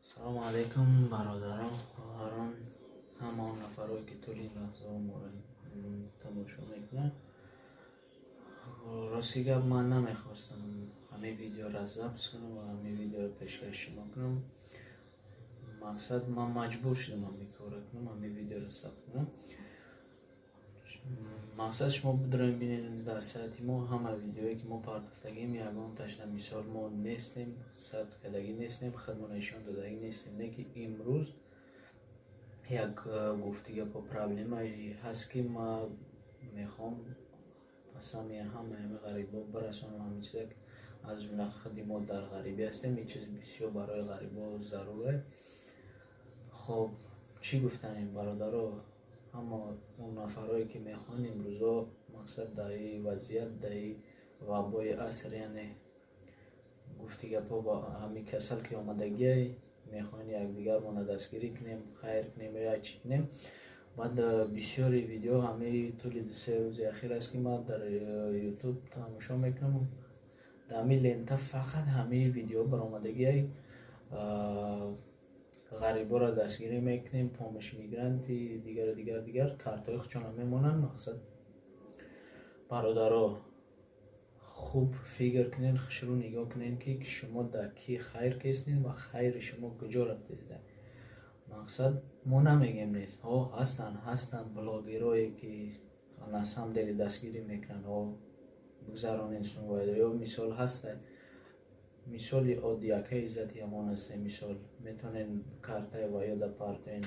Салому алайкум, бародарон, хоҳарон, ҳама он нафарое, ки тӯли ин лаҳзаҳо моро тамошо мекунанд. Рости гап, ман намехостам ҳамин видеоро запись кунам ва ҳамин видеоро пешкаши шумо кунам. Мақсад, ман маҷбур шудам ҳамин корро кунам, ҳамин видеоро сабт кунам. Мақсад, шумо бидорем, бинед, дар сайти мо ҳама видеое, ки мо партофтагим, ягонташ на мисол мо нестем, сабт кардагӣ нестем, худмона нишон додагӣ нестем. Не ки имрӯз як гуфти гапо проблемае ҳаст, ки ман мехоҳам ба сами ҳамаи ҳами ғарибо бирасонам. Ҳамин чиза, аз ҷумла худи мо дар ғарибӣ ҳастем, ин чиз бисёр барои ғарибо зарур. Хоб, чӣ гуфтанем, бародаро, ҳама он нафарое, ки мехоҳанд имрӯзо, мақсад, дар ин вазъият, дар ин вабои аср, яъне гуфти гапҳо, ба ҳамин касал ки омадагиай, мехоҳем якдигармонро дастгирӣ кунем, хайр кунем ё як чӣ кунем. Баъд бисёри видео ҳамаи тӯли 2-3 рӯзи ахир аст, ки ман дар Ютуб тамошо мекунам, дар ҳамин лента фақат ҳамаи видео баромадагиай: ғариборо дастгирӣ мекунем, помощь мигранты, дигару дигар дигар, картҳои худшонро мемонанд. Мақсад, бародаро, хуб фикр кунед, хушрӯ нигоҳ кунед, ки шумо дар кӣ хайр кестед ва хайри шумо куҷо рафтеста. Мақсад, мо намегем нест, ҳо, ҳастанд блогерое, ки на самом деле дастгирӣ мекунанд, ҳо, бигзаронед сумвайда, ё мисол ҳаста, мисоли оддӣ, акаи Иззати ҳамон ҳаста, мисол, метавонед картаи ва ё да партоен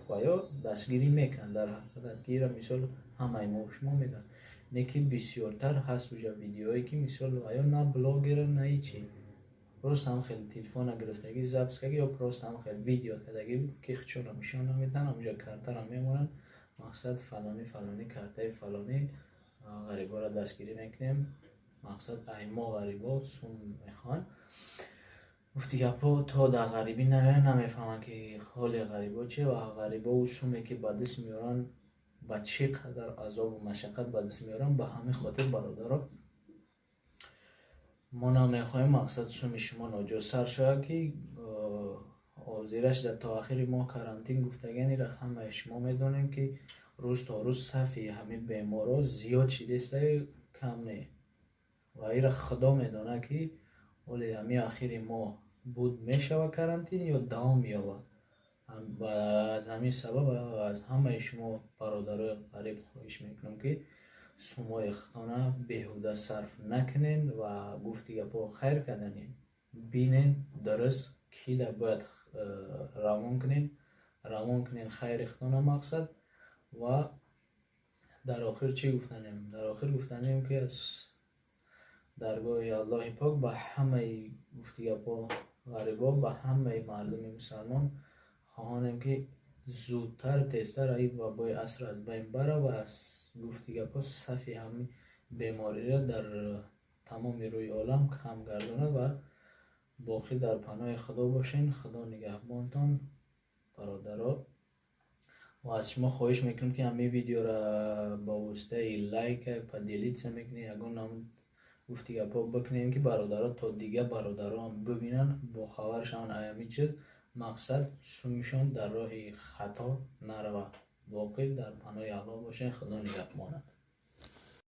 ва ё дастгирӣ мекунанд. Дар ҳақиқат ки ира мисол ҳамаи мо шумо медонем, не ки бисёртар ҳаст уҷа видеое, ки мисол ва ё на блогера, на ҳичи, просто ҳам хеле телефона гирифтагӣ, запись кардагӣ ё просто ҳам хеле видео кардагӣ, ки худшонро нишон намедиҳанд, ҳамонҷо картаро мемонанд. Мақсад, фалонӣ фалонӣ, картаи фалонӣ, ғариборо дастгирӣ мекунем. Мақсад, ай мо ғарибо сум мехоҳанд. Гуфти гапҳо, то дар ғарибӣ наоянд, намефаҳманд, ки ҳоли ғарибо чие ва ғарибо ӯ суме, ки ба даст меоранд, ба чӣ қадар азобу машаққат ба даст меоранд. Ба ҳамин хотир, бародаро, мо намехоҳем, мақсад, суми шумо ноҷо сар шавад, ки ҳозираш то ахири моҳ карантин гуфтаганира ҳамаи шумо медонем, ки рӯз то рӯз сафи ҳамин беморҳо зиёд шидеста, кам не. Ва ира Худо медонад, ки ҳоли ҳамин ахири моҳ буд мешавад карантин ё давом меёбад. Аз ҳамин сабаб аз ҳамаи шумо бародарои ғариб хоҳиш мекунам, ки сумои худтона беҳуда сарф накунед ва гуфти гапҳо, хайр карданед, бинен дуруст кида бояд равон кунед, равон кунед хайри худтона. Мақсад, ва дар охир чӣ гуфтанем? Дар охир гуфтанем, ки аз даргоҳи Аллоҳи пок ба ҳамаи, гуфти гапҳо, ғарибо, ба ҳамаи мардуми мусалмон хоҳонем, ки зудтар, тезтар ин вабои аср аз байн бара ва гуфти гапҳо, сафи ҳамин бемориро дар тамоми рӯи олам кам гардонад. Ва боқӣ дар паноҳи Худо бошед. Худо нигаҳбонтон, бародаро. Ва аз шумо хоҳиш мекунем, ки ҳамин видеоро ба воситаи лайк, поделиться мекунед, ягон гуфти гапҳо бикунем, ки бародаро то дигар бародароам бибинанд, бохабар шаванд аз ҳамин чиз. Мақсад, сумишон дар роҳи хато наравад. Боқӣ дар паноҳи Аллоҳ бошед. Худо нигаҳбонад.